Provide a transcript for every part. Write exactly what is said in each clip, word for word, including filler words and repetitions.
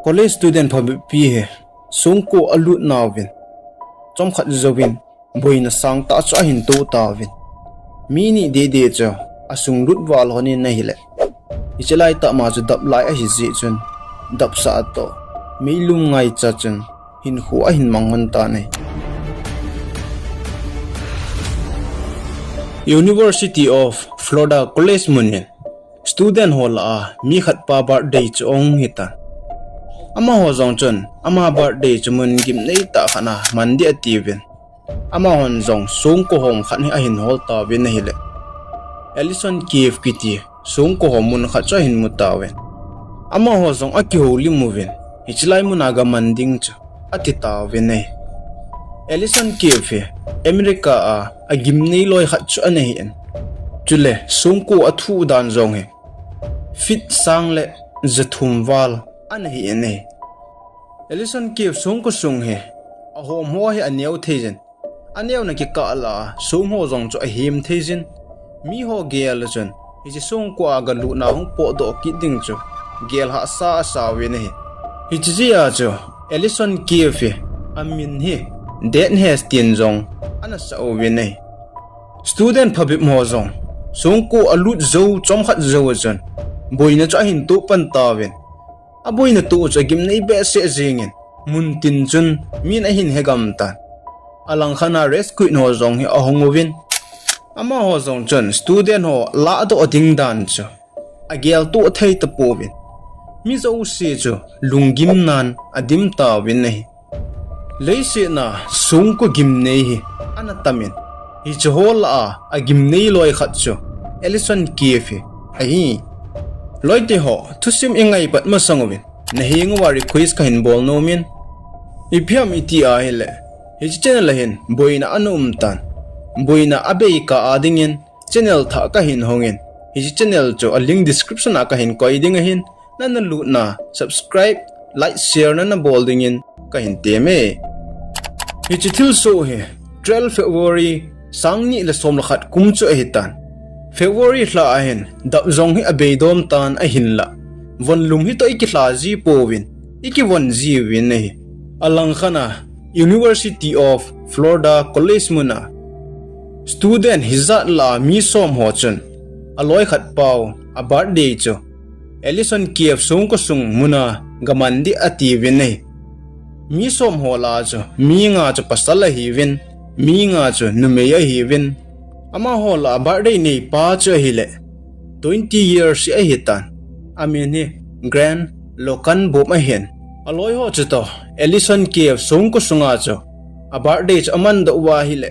College student phabep pi hi songko alut nauvin, chomkhat jouvin boina sangtah chu ahin toh tauvin. Mi ni dede chu asung lut val lhonin ahile, hiche laitah ma chu dap lai ahi jeh chun, dapsah toh meilum ngaicha chun hinkho ahin mang lhon tan ahi. University of Florida College mun in student ho lah a mi khat pa birthday chu ahung hitan. Amaho jong chun ama birthday chu mun gimnei tah khat a man ding atiuvin, amahon jong songko hom khat hi ahin hol tauvin ahile, Ellison Cave kiti songko hom mun khat chu ahin mu tauvin. Amaho jong akihoulim uvin, hiche lai mun a ga man ding chu ati tauvin ahi. Ellison Cave hi America a agimnei loi khat chu ana hin, chule songko athuh dan jong hi feet sang le jathum val ana hin ahi. Ellison Cave songko sung hi ahom ho hi aneo thei jin, aneona kikah lah a song ho jong chu ahem thei jin, miho gel chun hiche songko a ga lutna hung potdoh kit ding chu gel hahsa asa uvin ahi. Hiche jeh a chu Ellison Cave hi amin hi Death Nest tin jong ana sah uvin ahi. Student phabep ho jong songko alut jou chomkhat jou chun boina chu ahin toh pan tauvin, aboina toh chu agimnei behseh jengin, muntin chun min ahin hegam tan. Alangkhat a rescue ho jong hi ahung uvin, amaho jong chun student ho lahdoh ding dan chu ageltoh thei tapouvin, mi jouse chu lunggim nan adim tauvin ahi. Leiset a songko gimnei hi ana tamin, hiche ho lah a agimnei loi khat chu Ellison Cave hi ahi. Loite ho, thusim ingai pat masang uvin, naheng uva request kahin bol nomin, ipi ham iti ahile, hiche channel a hin boina ana um tan, boina abei kah a dingin channel thah kahin hongin, hiche channel chu a link description a kahin koi ding ahin, nana lutna, subscribe, like, share nana bol dingin kahin temme. Hiche thilsoh hi twelve February, sang ni le som le khat kum chu ahitan. February lha a hin dap jong hi abeidom tan ahinlah, vonlum hitoh ikilha ji pouvin, ikivon ji uvin ahi. Alangkhat a University of Florida College mun a student hijat lah a mi som ho chun aloi khat pau a birthday chu Ellison Cave songko sung mun a ga man ding atiuvin ahi. Mi som ho lah a chu mi nga chu pasal ahiuvin, mi nga chu numei ahiuvin. Amaho lah a birthday neipa chu ahile twenty years ahitan. Amin hi Grant Logan Bob ahin. Aloi ho chutoh Ellison Cave songko sunga chu a birthday chu amandoh uva ahile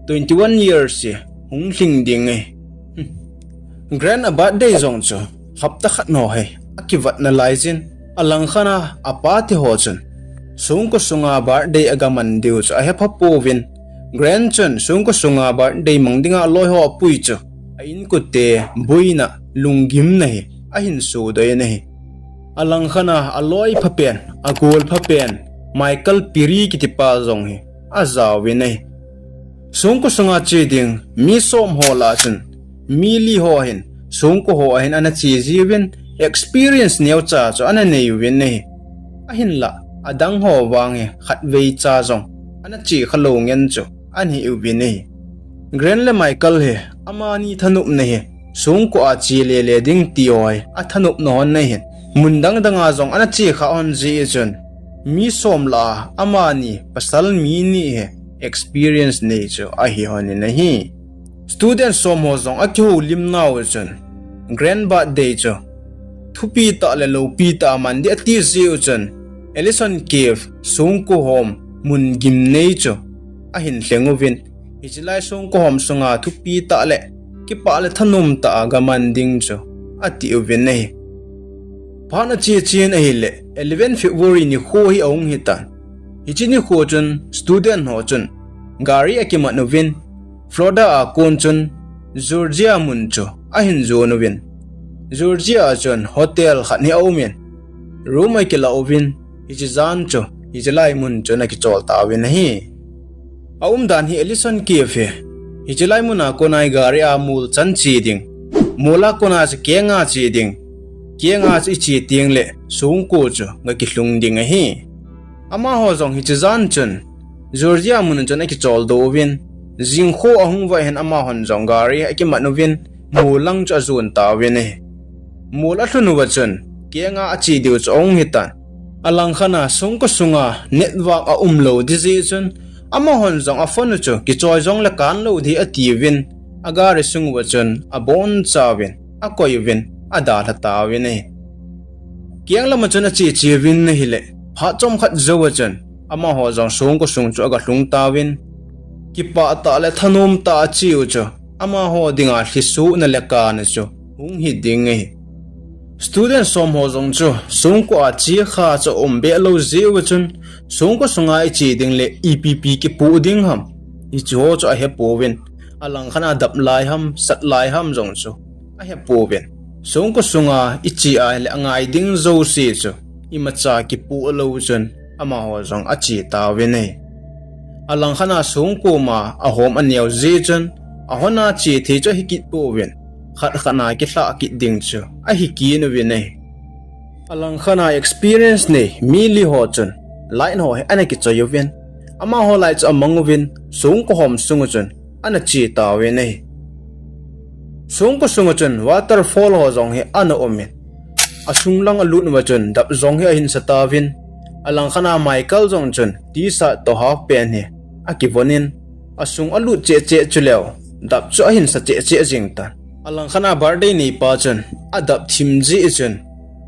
twenty one years hi hung lhing ding ahi. Grant a birthday jong chu hapta khat ho hi akivat nalai jin, alangkhat a apa te ho chun songko sunga birthday aga man diu chu ahepha pouvin, Grant chun songko sunga birthday mang dinga aloi ho apui chu a inkote boina, lunggimna hi ahin sodoh in ahi. Alangkhat a aloi phapen, agol phapen Michael Perry kitipa jong hi ajaovin ahi. Songko sunga che ding mi som ho lah a chun mi li ho hin songko ho a hin ana che jiuvin, experience neocha chu ana neiuvin ahi. Ahinlah adang ho vang hi khatvei cha jong ana che khalou ngen chu ana hiuvin ahi. Grant le Michael hi amani thanopna hi songko a che lele ding ti ho hi athanopna hon ahin, mun dang dang a jong ana che kha hon jeh chun mi som lah a amani pasal mi ni hi experience nei chu ahi hon in ahi. Student som ho jong akihoulim nau chun Grant birthday chu thupi tah le loupi tah a man ding ati jeh chun Ellison Cave songko hom mun gimnei chu ahin lheng uvin, hiche lai songko hom sunga thupi tah le kipah le thanom tah a ga man ding chu atiuvin ahi. Phat ache chen ahile eleven February nikho hi ahung hitan. Hiche nikho chun student ho chun gari akiman uvin, Florida a kon chun Georgia mun chu ahin jon uvin, Georgia a chun hotel khat hi aumin, room akilah uvin, hiche jan chu hiche lai mun chun akichol tauvin ahi. Aumdan hi Ellison Cave hi hiche lai mun a kona hi gari a mol chan che ding, mol a kona chu kenga che ding, Kenga chu iche teng le Songko chu gakilhung ding ahi. Amaho jong hiche jan chun Georgia mun chun akicholdo uvin, jingkho ahung uva hin amahon jong gari akiman uvin, mol lang chu ajon tauvin ahi. Mol alhun uva chun, kenga ache diu chu ahung hitan. Alangkhat a Songko sunga network aumlou ding jeh chun, amahon jong aphone u chu kichoi jongle kanlou ding atiuvin, agari sung uva chun abonchauvin, akoiyuvin, adalha tauvin ahi. Keng lama chun ache cheuvin ahile, phat chomkhat jouva chun, amaho jong Songko sung chu agalhung tauvin, kipah tah le thanom tah a acheu chu, amaho dinga lhisohna le kana chu hung hi ding ahi. Student som ho jong chu Songko a chekha chu aum behlou jeh uva chun, Songko sunga iche ding le ipi ipi kipoh ding ham, hicheho chu ahepouvin, alangkhat a dap lai ham, sat lai ham jong chu ahepouvin, Songko sunga iche ahile angai ding jouse chu imacha kipoh lou chun, amaho jong ache tauvin ahi. Alangkhat a Songko ma ahom aneo jeh chun, ahon a che thei chu ahikit pouvin, khat khat a kilhah kit ding chu ahikit uvin ahi. Alangkhat a experience nei mi li ho chun light ho hi ana kichoi uvin, amaho light chu amang uvin, Songko hom sunga chun ana che tauvin ahi. Songko sunga chun waterfall ho jong hi ana umin, asung lang alut uva chun dap jong hi ahinsa tauvin, alangkhat a Michael jong chun T-shirt toh half pant hi akivonin, asung alut cheh cheh chuleh dap chu ahinsa cheh cheh jeng tan. Alangkhat a birthday neipa chun adap thim jeh chun,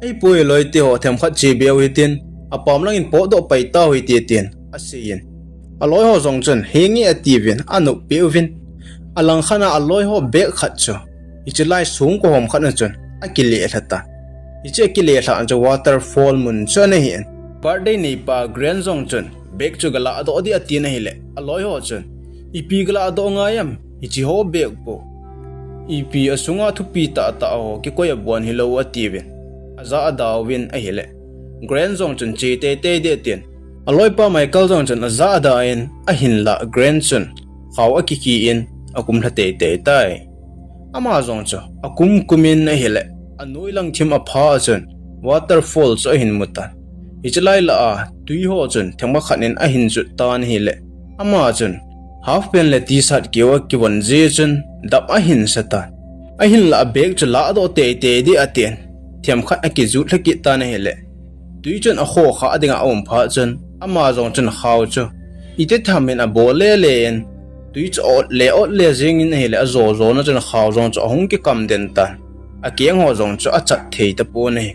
eipoi loi teho, themkhat che beu hitin, apam langin potdoh pai tau hite tin aseiyin, aloi ho jong chun henge atiuvin anop peh uvin, alangkhat a aloi ho bag khat chu hiche lai Songko hom khat a chun akilelha tan. Hiche akilelhah chu waterfall mun chu ana hin, birthday neipa Grant jong chun bag chu galahdoh ding atin ahile, aloi ho chun, ipi galahdoh ngai em, hicheho bag bou, ipi asunga thupi tahtah ho kikoi abon hilou atiuvin, aja adauvin ahile, Grant jong chun che teitei ding atin, aloipa Michael jong chun aja adan, ahinlah Grant chun khao akikhin akumlha teitei tai. Ama jong chu akum kumin ahile, anoi lang thim apha a chun waterfall chu ahin mutan. Hiche lai lah a twi ho chun themkhat khat in ahin jut tan ahile, ama chun half pant le T-shirt keu akivon jeh chun dap ahinsa tan. Ahinlah bag chu lahdoh teitei ding atin, themkhat akijut lha kit tan ahile, twi chun akhokhah dinga aum phat chun, ama jong chun khao chu itiham in abol lele in, twi chu ot le ot le jengin ahile, ajo jona chun khao jong chu ahung kikam den tan. Akeng ho jong chu achat thei tapon ahi.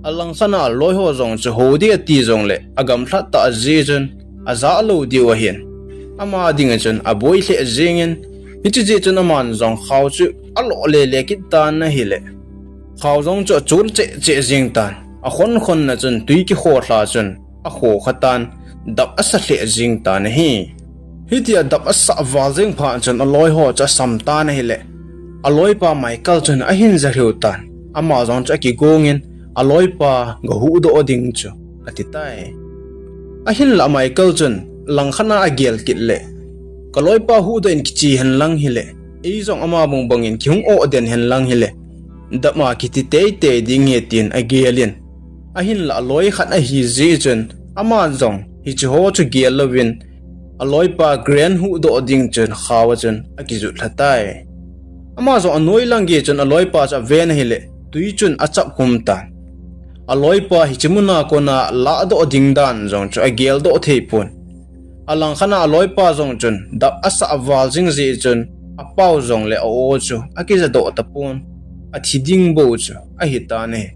Alangkhat a aloi ho jong chu ho ding ati jongle agamlhat tah jeh chun ajah lou diu ahin, ama dinga chun aboi lheh jengin, hiche jeh chun aman jong khao chu alo lele kit tan ahile, khao jong chu achol cheh cheh jeng tan. Akhon khon na chun twi kikhoh lha chun akhokhah tan, dap asa lheh jeng tan ahi. Hitia dap asah val jeng phat chun aloi ho chu asam tan ahile, aloipa Michael chun ahin ja lheh tan. Ama jong chu akigongin, aloipa gahuhdoh ding chu ati tai. Ahinlah Michael chun langkhat a agel kit le, kaloipa huhdoh in kiche henlang hile, eijong ama bang bangin kihung oh den henlang hile, dap a kiti teitei ding ahi tin agelin. Ahinlah aloi khat ahi jeh chun, ama jong hicheho chu gel louvin, aloipa Grant huhdoh ding chun khao a chun akijut lha tai. Ama jong anoi lang gei chun aloipa chu aven ahile, twi chun achap khum tan. Aloipa hiche muna kona lahdoh ding dan jong chu ageldoh thei pon. Alangkhat a aloipa jong chun dap asah val jing jeh chun, apao jongle a-o chu akijadoh tapon, athi ding bou chu ahi tan ahi.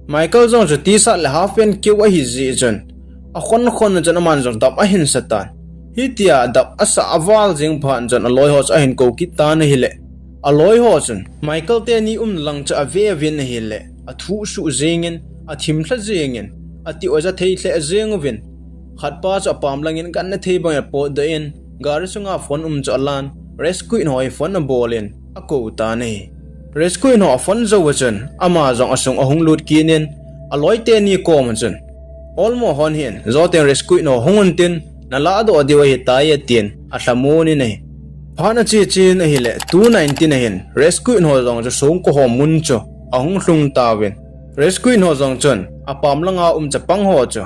Michael jong chu T-shirt le half pant keu ahi jeh chun, akhon khon na chun aman jong dap ahinsa tan. Hitia dap asah aval jing phat chun aloi ho chu ahin kou kit tan ahile, aloi ho chun Michael teni umna lang chu ave uvin ahile, athuh suh jengin, athim lha jengin, ati oja thei lheh jeng uvin, khatpa chu apam langin ganna thei bangin apotdoh in, gari sunga phone um chu alan, rescue in ho hi phone abolin akou tan ahi. Rescue in ho aphone jou a chun, ama jong asung ahung lut kit in, aloi teni kom a chun, Olmo hon hin, joten rescue in ho hung untin, nalahdoh diu ahitai atin, alhamon in ahi. Phat ache chen ahile, two nineteen a hin, rescue in ho jong chu Songko ho mun chu ahung lhung tauvin, Rescued ho jong chun apam langa um chapang ho chu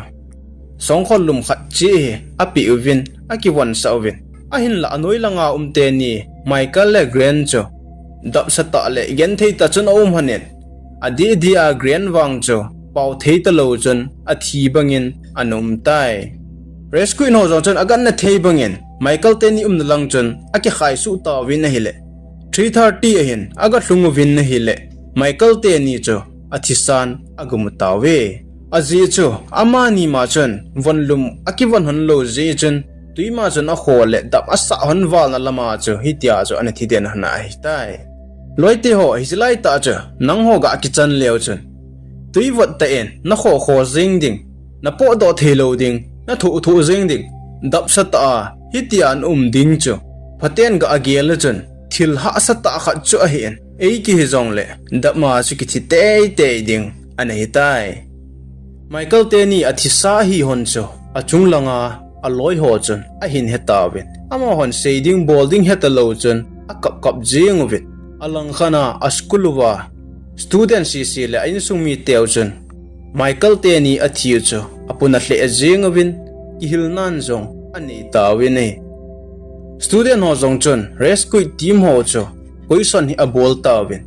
songkhol lum khat chi hi api uvin, akivon sa uvin. Ahinla anoi langa um teni Michael le Grant chu dapsa tah le genthei tah chun aum hanin, adih dih a Grant vang chu pao thei talou chun athi bangin ana um tai. Rescued ho jong chun aganna thei bangin Michael teni umna lang chun akikhai suh tauvin ahile, three thirty ahin aga lhung uvin ahile, Michael teni chu athisan agamu tauve. Ajeh chu amani ma chun von lum akivon hon lou jeh chun, tui ma chun akho le dap asah hon valna lama chu hitia chu ana thi den hon ahitai. Loite ho, hiche lai tah chu nangho ga kichan leu chun, tui vot tah in nakho kho jing ding, napoh doh thei lou ding, nathoh thoh jing ding, dapsa tah a hitia naum ding chu phaten ga agel chun, thil hahsa tah khat chu ahin, ei kihi jongle dap ma chu kithi teitei ding ana hitai. Michael teni athisa hi hon chu achung langa aloi ho chun ahin he tauvin, amahon sei ding bol ding heta lou chun akap kap jing uvin. Alang khat a school uva student sese le a insung miteu chun Michael teni athi u chu apuna lheh jing uvin, kihilnan jong anei tauvin ahi. Student ho jong chun rescue team ho chu question hi abol tauvin,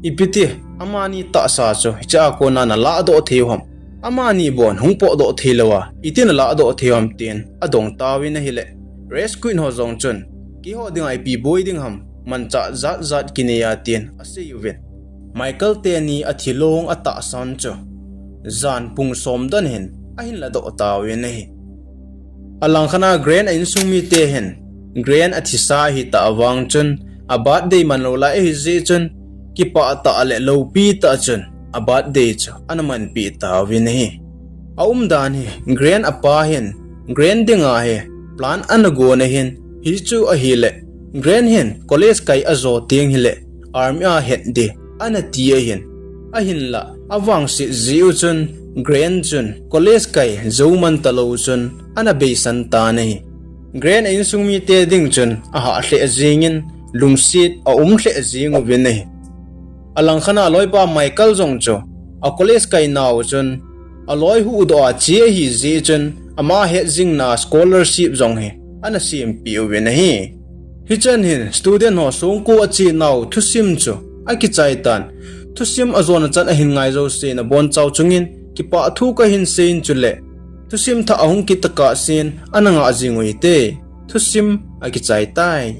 ipiti amani tahsa chu hichea kona nalahdoh thei u ham, amani bon hung pohdoh thei lou a iti nalahdoh thei u ham tin adong tauvin ahile, rescue ho jong chun, keiho dinga ipi boi ding ham, manchah jat jat kinei a tin asei uvin. Michael teni athi long atahsan chu jan pung som don hin ahin ladoh tauvin ahi. Alang khat a Grant a insung mite hin Grant athisa ahitah vang chun, a birthday man lou lai ahi jeh chun, kipah tah le loupi tah chun a birthday chu ana manpeh tauvin ahi. Aumdan hi Grant apa hin Grant dinga hi plan ana gon ahin, hichu ahile Grant hin college kai ajo teng hile army a het ding ana ti ahin, ahinla avangset jeh u chun Grant chun college kai jou man talou chun ana beisan tan ahi. Grant a insung mite ding chun ahah lheh jengin lungset aum lheh jeng uvin ahi. Alang khat a loipa Michael jong chu a college kai nau chun aloi huhdoh a che ahi jeh chun ama hetjingna scholarship jong hi ana sempeh uvin ahi. Hichan hin student ho songko ache nau thusim chu akichai tan, thusim ajona chan ahin ngai jouse nabonchau chungin kipah thu kahin seiyin chule thusim thah ahung kit tokah sen ana ngah jing u hite. Thusim akichai tai.